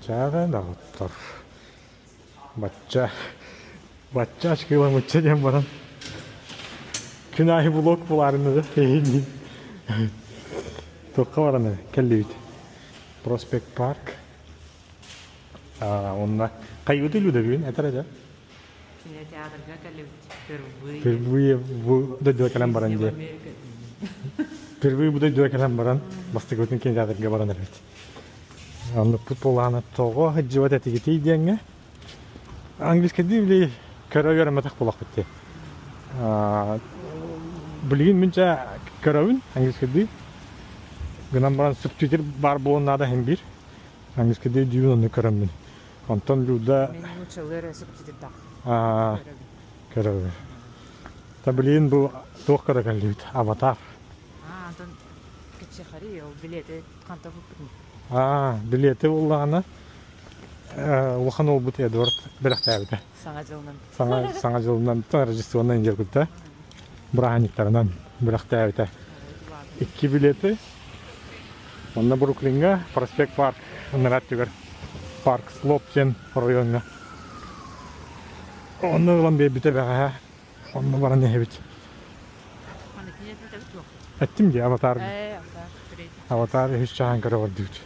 Чааҕа доҕоттор, бачча, бачча ачкыламмычча диэн баран күн аайы блок булаарыннада эһиги туохха баран кэллибит Проспект Парк онно хайгыты Люда бүгүн этэр этэ Кинотеатрга кэллибит впервые. Впервые бу дойдуга кэлэн баран диye. Впервые бу дойдуга кэлэн баран бастакыбытын кинотеатрга баран эрэбит. Оннукпут буолаана тоҕо сылдьыбат этигитий диэҥҥэ английскайдыы били көрө үөрэммэтэх буолахпыт дии. Билигин мин дьэ көрөбүн английскайдыы. Гынан баран субтитр баар буолуон наада иһин биир. Английскайдыы дүүбүн онну көрөммүн. Онтон Люда Мин нууччалыы эрэ субтитрдаах көрөбүн. Көрөбүн. Та билигин бу туох көрө кэллибит? Аватар. Аа, онтон кэпсиэхэрий, ол билиэти хантан булпутун? Аа, билиэти буллаҕына улахан уолбут Эдвард бэлэхтээбитэ. Саҥа дьылынан. Саҥа, саҥа дьылынан, Рождествонан дьэргүтэ, бырааһынньыктарынан бэлэхтээбитэ. Икки билиэти Онно Бруклиҥҥа Проспект Парк ынырар түгэр Парк Слоп диэн оройуоҥҥа онно ылан биэрбитэ бэҕэһээ онно баран иһэбит. Эттим дии аватар аватар үһүс чааһын көрө бардыбыт.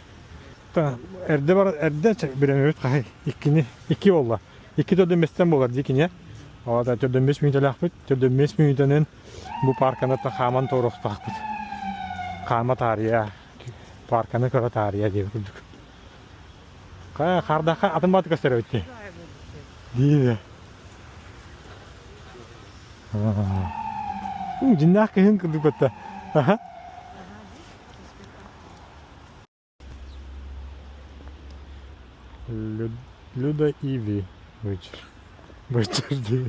Эрдэ бар эрдэ биремэбит хаһай иккини икки буолла. Икки төрдөн бэстэн буолар дии киниэ. Ота төрдөн бес мүнүүтэлээхпит. Төрдөн бес мүнүүтэнэн Бу паарканы хааман туоруохтаахпыт. Хаама таарыйа, паарканы көрө таарыйа диэбит курдук. Хаардахха атын бааты көстөр эбит дии. Диибэ. Дьиннээх кыһын курдук батта. Аха. Люда Иви вечер. Вечер дии.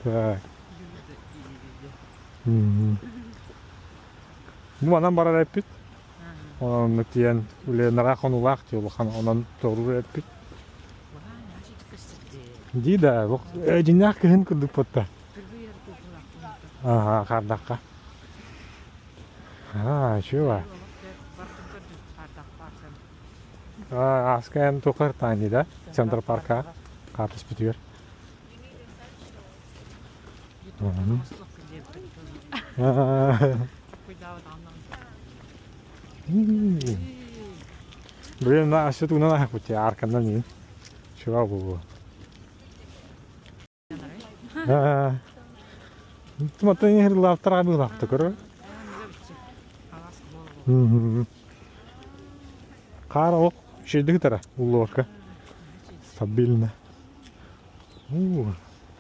Так. Бу манан барар эппит. Онон тиийэн үлэ хонуулаах дии улахан онон тоҕуруур эппит. Дии да, дьиҥнээх кыһын курдук буотта. Ага, хардахха. Аа, чего? Ааска эн тухар таани да? Центр парка. Картыс бүтүгэр. Блин, на асы тугунан аһаппыт аркандан иин. Чего булу. Маттан иһэр быылаахта көрөр. Хаар олох үчүгэйдик ытара уллуорка. Стабильно.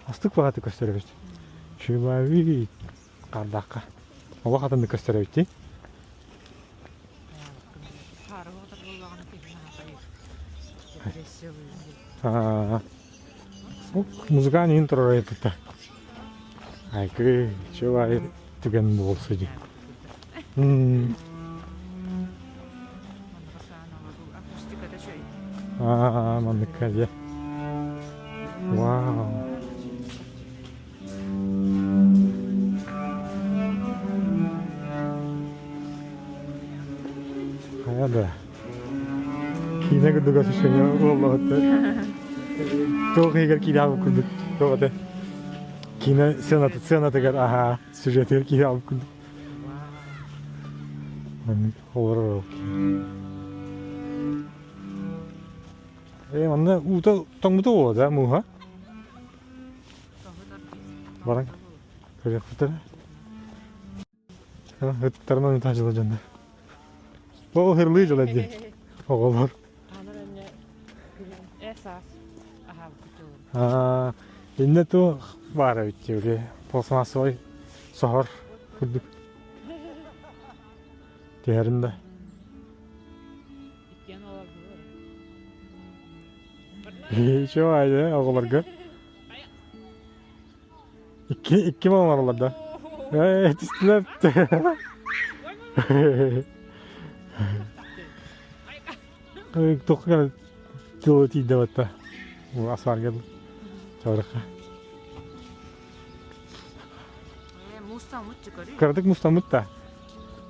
Астык баҕаты көстөр эбит. Чубави хардахха. Олох атыннык көстөр эбит дии. Музыкаан иһин турар айытыта. Айкы, чувай түгэн буолсу дии. Аа, манныкка дьэ. Вау. Хайа да. Киинэ курдук ощущение буоллаҕыттар. Туох иһигэр киинэ аҕып курдук. Туох этэ? Киинэ сцената, сценатыгар аһаа, сюжетыгар киинэ аҕып курдук. Маннык олорор Э, манна уута тоҥмута буолуо да мууһа? Баран көрүөхпүт Ыттарынан ыта дьыла дьоннор. Ол хырлыы дьыла дии. Оҕолор. Аа, инне ту баар эбит дии, пластмассовай соһор курдук. Түһэрин да. Ничего, айда оҕолорго. Икки, икки балалар да. Э, түстүлэр. Туохха тылы тиийдэ батта. Асфальга чабырахха. Муустаммыт чыкары. Кыратык мустаммыт да.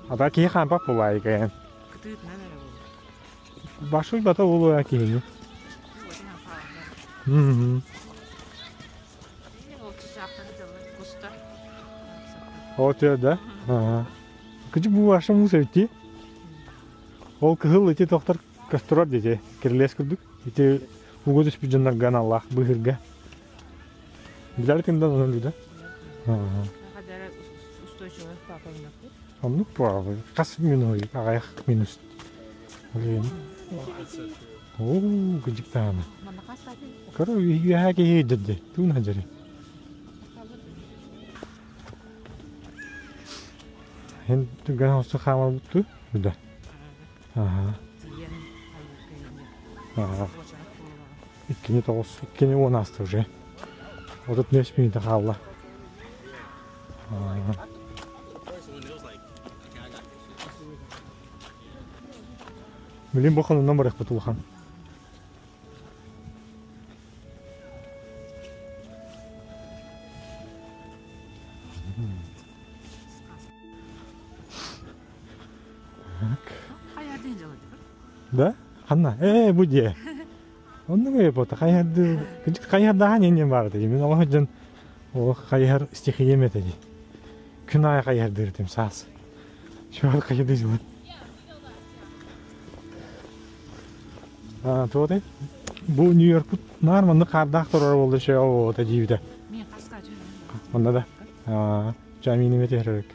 Ата киһи хаампат буолаайы кэйэн. Кытыытынан эрэ буолар. Башый бата буолуо киһини. Ол түөр да? Кыжы бу аша муус эбит Ол кыһыл ити тохтор көстөрөр дии кирилиэс курдук. Ити ууга түспүт дьоннорго аналлаах быыһырга. Билэр кимден онон да? Оннук буолар. Хас минус аҕайах минус. Оо, кыдьык даҕаны. Көрө үөһээ киһи дьэрдэ. Туун хадьары. Эн түргэн хосто хаамарбыттуу? Да. Аха. Аха. Иккини тоҕус, иккини уон ааста уже. 35 минута хаалла. Билин бу хонунан барыахпыт улахан. Да? Ханна? Ээ, бу дьиэ. Оннук эбит хайыһарды хайыһардаһан иннин баар этэ. Мин олох дьон олох хайыһар стихиям этэ дии. Күн аайы хайыһардыыр этим саас. Чугар хайыһардыы дьылын. Туотай бу Нью-Йоркпут наар маннык хаардаах турар буолла шео ота диибитэ. Онно да. Чаминиме түһэрэрик.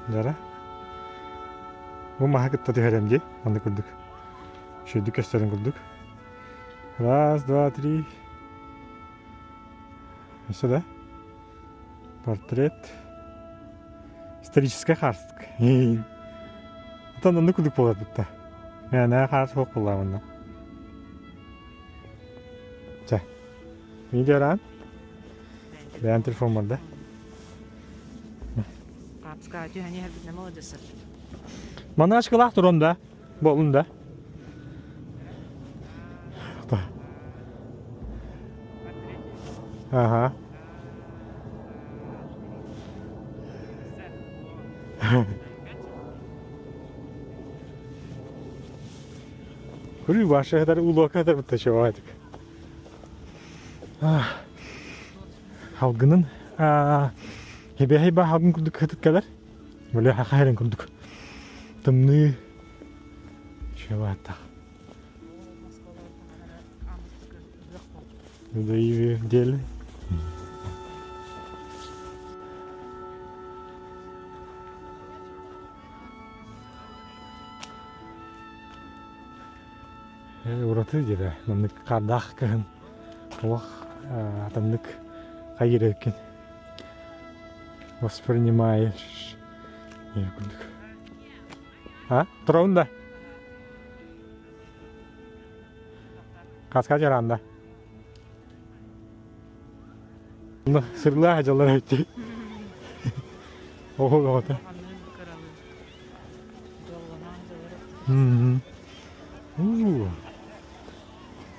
Дара. Бу маһа кытта түһэрем дии, маннык курдук. Үчүгэйдик көстөрүн курдук. Раз, два, три. Өссө да. Портрет. Историческай хаарстык. Оттон оннук курдук буолар бутта. Мээнэ хаар суох буолла манна. Чэ. Видео араан. Бэйэн телефон бар да. Хаапска түһэн иһэрбитинэ молодец. Манна ачкылаах турон да. Болун да. Ага. Көрүү баша хатар улуока хатар бутта чугаатык. Халгынын хебэһэй ба халгын курдук хытыт кэлэр. Били хахайрын курдук. Тымныы чугаатах. Деле. Ураты дьиэ маннык хаардаах кыһын олох атыннык хайыыр эбиккин воспринимаешь курдук а тураун да хаска жараанда сырлаах дьаллар эбит оҕо оҕото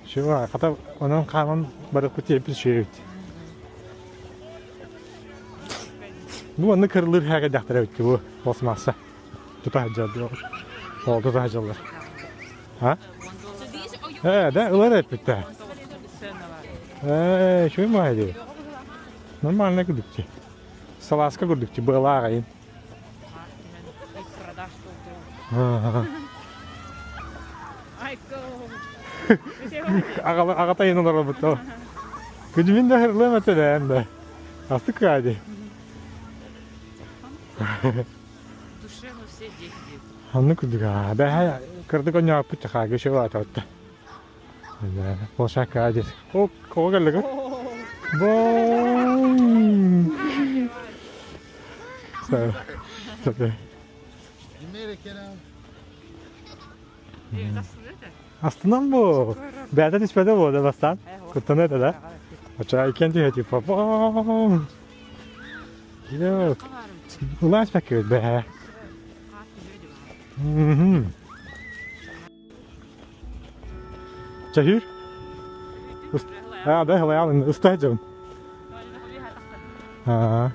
Чего, хата онон хааман барыкпыт тиэппит үчүгэйбит. Бу онно кырылыыр хээгэ дьахтар эбит бу пластмасса. Тута сылдьар Ол тута сылдьаллар. А? Э, да, ылар эппиттэ. Э, үчүгэй маай дии. Нормально курдук Салааска курдук быалаах айын. Аҕата айын олоробут Күдүмүн да хырлыам этэ да да. Астык кади. Душевно все дети. Анны курдук бэһэ кырдык онньооппут чахааги шылаатабытта. Болшакка дес. О, кого келдик? Бом! So, okay. Астынан бу. Бэйэтэ түспэтэ буолда бастаан. Куттана этэ да. Оччоҕо иккиэн түһэ типа бом! Yok. Улаас бэккэбит бэһэ. Чэһүүр? А, да, хылайаалын ыстаа дьон. Аа.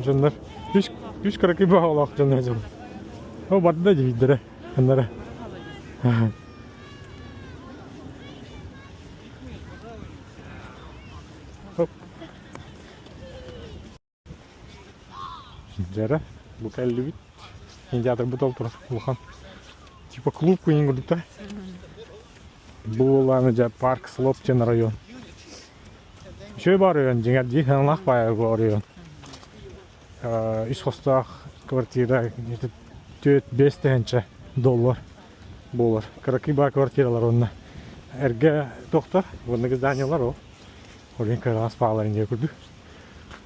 Дьоннор үс үс кыракый баҕалаах дьоннор дьон. О барда дьиһиддэрэ аннара. Хоп. Дьэрэ, бу кэллибит. Кинотеатрбыт ол турар улахан. Типа клуб куйун курдук Бу буоллаҕына дьэ парк Слоп диэн район. Үчүгэй баар оройуон дьиҥэр дии сыаналаах баайа бу оройуон. Үс хостоох квартира где-то 4-5 тыһыынча доллар буолар. Кыракый баар квартиралар уонна эргэ тохтор, уонна зданиялар ол. Ол иһин кыараҕас бааларын диye курдук.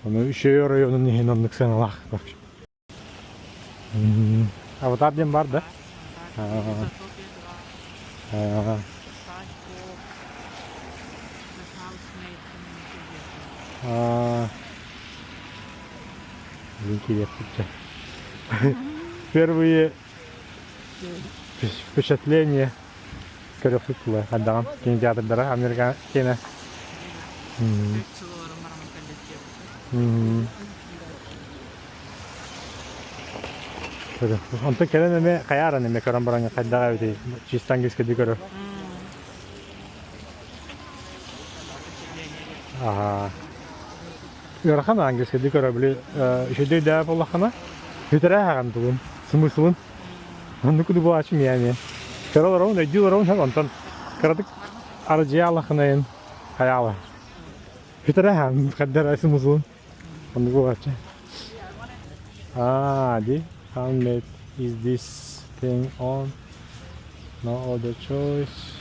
Ону үчүгэй оройуонун иһин оннук сыаналаах короче. Аватар диэн бар да? Кириэппитчэ. Первые впечатления көрөхпүт була хайдаҕын кинотеатрдара Америка киэнэ. Онтон кэлэн эмэ хайааран эмэ көрөн баран хайдах эбитий чисто английскайдыы көрөр. Аха. Ыарахан английскайдыы көрөр били үчүгэй да буоллаххына бүтэрэ аһаҕан тугун смыслын оннук куду буолааччы миэ эмиэ. Көрө олоробун өйдүү олоробун сөп онтон кыратык арыдьыйа аллаххынайын хайаала. Бүтэрэ аһаҕан хайдара смыслын Оннук буолааччы. Аа, ди how made is this thing on? No other choice.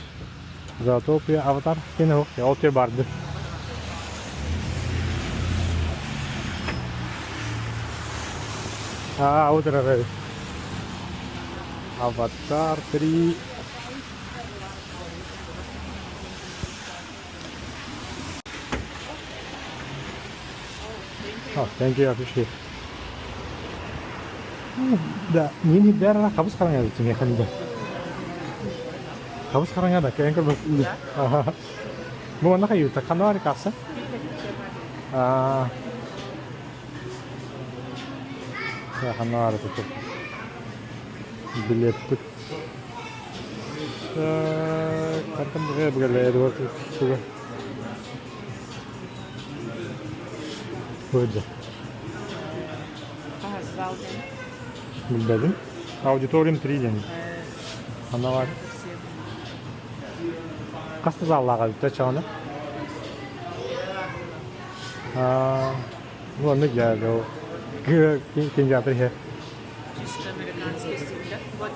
Zootopia Avatar кини ол ол те барды. Аа, утырар Аватар 3. Oh, thank you, I appreciate it. Да, не бәрі қабыс қараңа дейді механизм. Қабыс қараңа да, кәйін көрбөт. Бу онна хайыта ханна бар касса? Аа. Я ханна бар тут. Билет Хантан быгаллая туга Быдьа. Билбэтим. Аудиториум 3 диэн. Ханна бар? Хас да заллааҕа бүттэ чаҕына? Аа, ну оннук дьэ, кинотеатр иһэ. Чисто американский стиль, да? Вот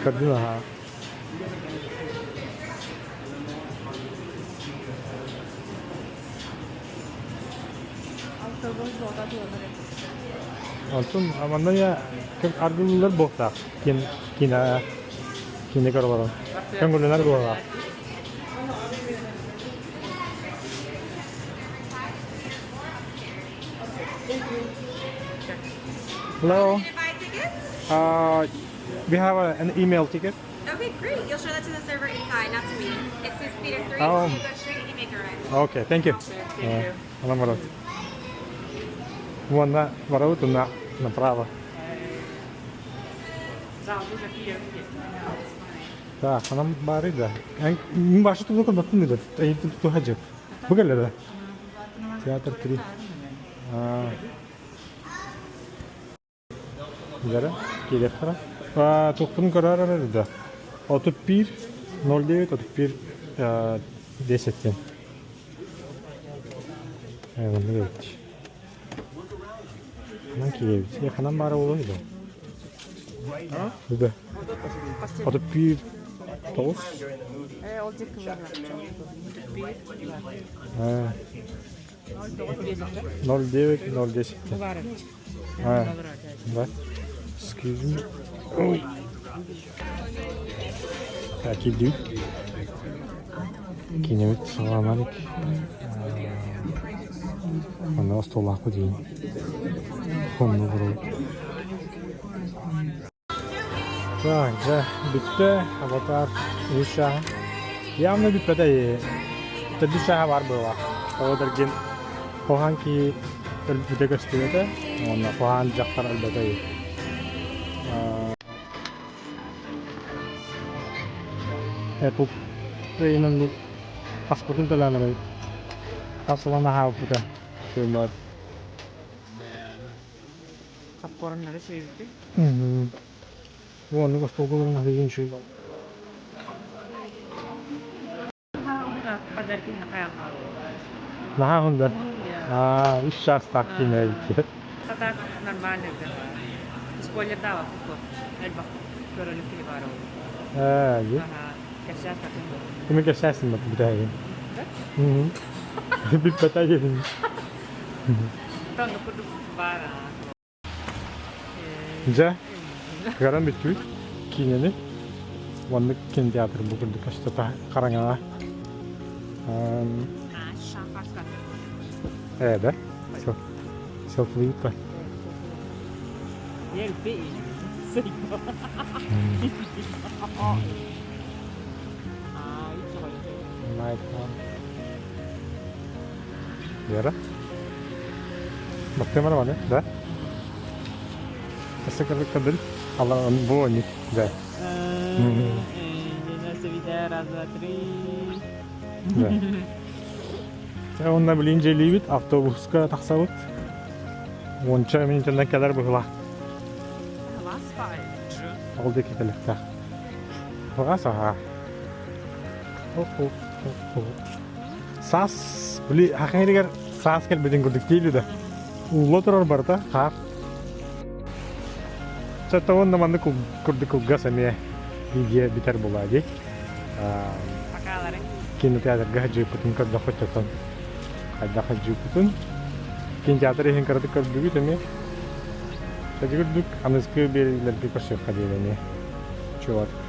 Көрдүм аһаа. Онтун манна я аргылылар буолтаах кин кина кине көрөлөрөн көҥүллэнэр буоллаах. Hello. We have an email ticket. Okay, great. You'll show that to the server inside, not to me. It says theater 3, Oh. so you go straight and you make a right. Okay, thank you. Thank you. Онон барабыт. Уонна барабыт уна направо. Так, анам бары да. Эн башы тулу кылбаттын да. Эйин туту хажып. Бу келе да. Театр 3. Дьэрэ, киириэхтэрэ. Туохпун көрөр эрэ да. 31 09 31 10 диэн. Оннук эбит. Ханан киирэбит? Ханан баара буолуой да? Да. 31 9 Ол диэки 09 010. А, да. Excuse me. Ой. Так, иди. Киинэбит саҕаланар Онно остуоллаахпыт диин. Онно олоробут. Так, дьэ, бүттэ. Аватар үс чааһа. Явно бүппэтэ төрдүс чааһа баар буолла. Ол эргин Куһаҕан киһи өлбүтэ көстүбэтэ уонна куһаҕан дьахтар өлбөтө үһү. Apple ыйынан аспытын төлөөн эрэбит. Хас ылан аһаабыппыта сыыммат. Попкорннары сиэбиппит. Оннук остуолга олорон аһыйын үчүгэй буолла. Наһаа уһун да? Аа, үс чаастаах киинэ эбит. Так нормально да. Спойлердаабаппыт буо. Элбэх көрөлүк киһи баар ол. Ээ, дии. Кэпсээс хатын буо. Кими кэпсээсин бат бүтэһигин. Бүппэтэ диэтин. Онно курдук баар Дьэ, кыаран бүттүбүт киинэни. Маннык кинотеатр бу курдук көстө хараҥаҕа. Ээ да? Селфлиит ба? Вера? Бактыамара маны, да? Өссө кадыр бу они, да. Раз, два, три. Да. Онна билин дьиэлиибит, автобуска тахсабыт. Уонча минутанан кэлэр быһыылаах. Ол диэки кэлиэхтээх. Аҕас аһаа. Саас, били хахын иригэр саас кэлбитин курдук диили да. Уулла турар барыта хаар. Чэ, уонна маннык курдук кылгас эмиэ видео бүтэр буолаа дии. Покалары. Кинотеатрга сылдьыыппытын көрдөххүт отон хайдах сылдьыыппытын. Кинотеатр иһин кыратык көрдүгүт эмиэ. Садьыгырдык аныскы биэриилэргэ көрсүөххэ диэн эмиэ. Чуолатык.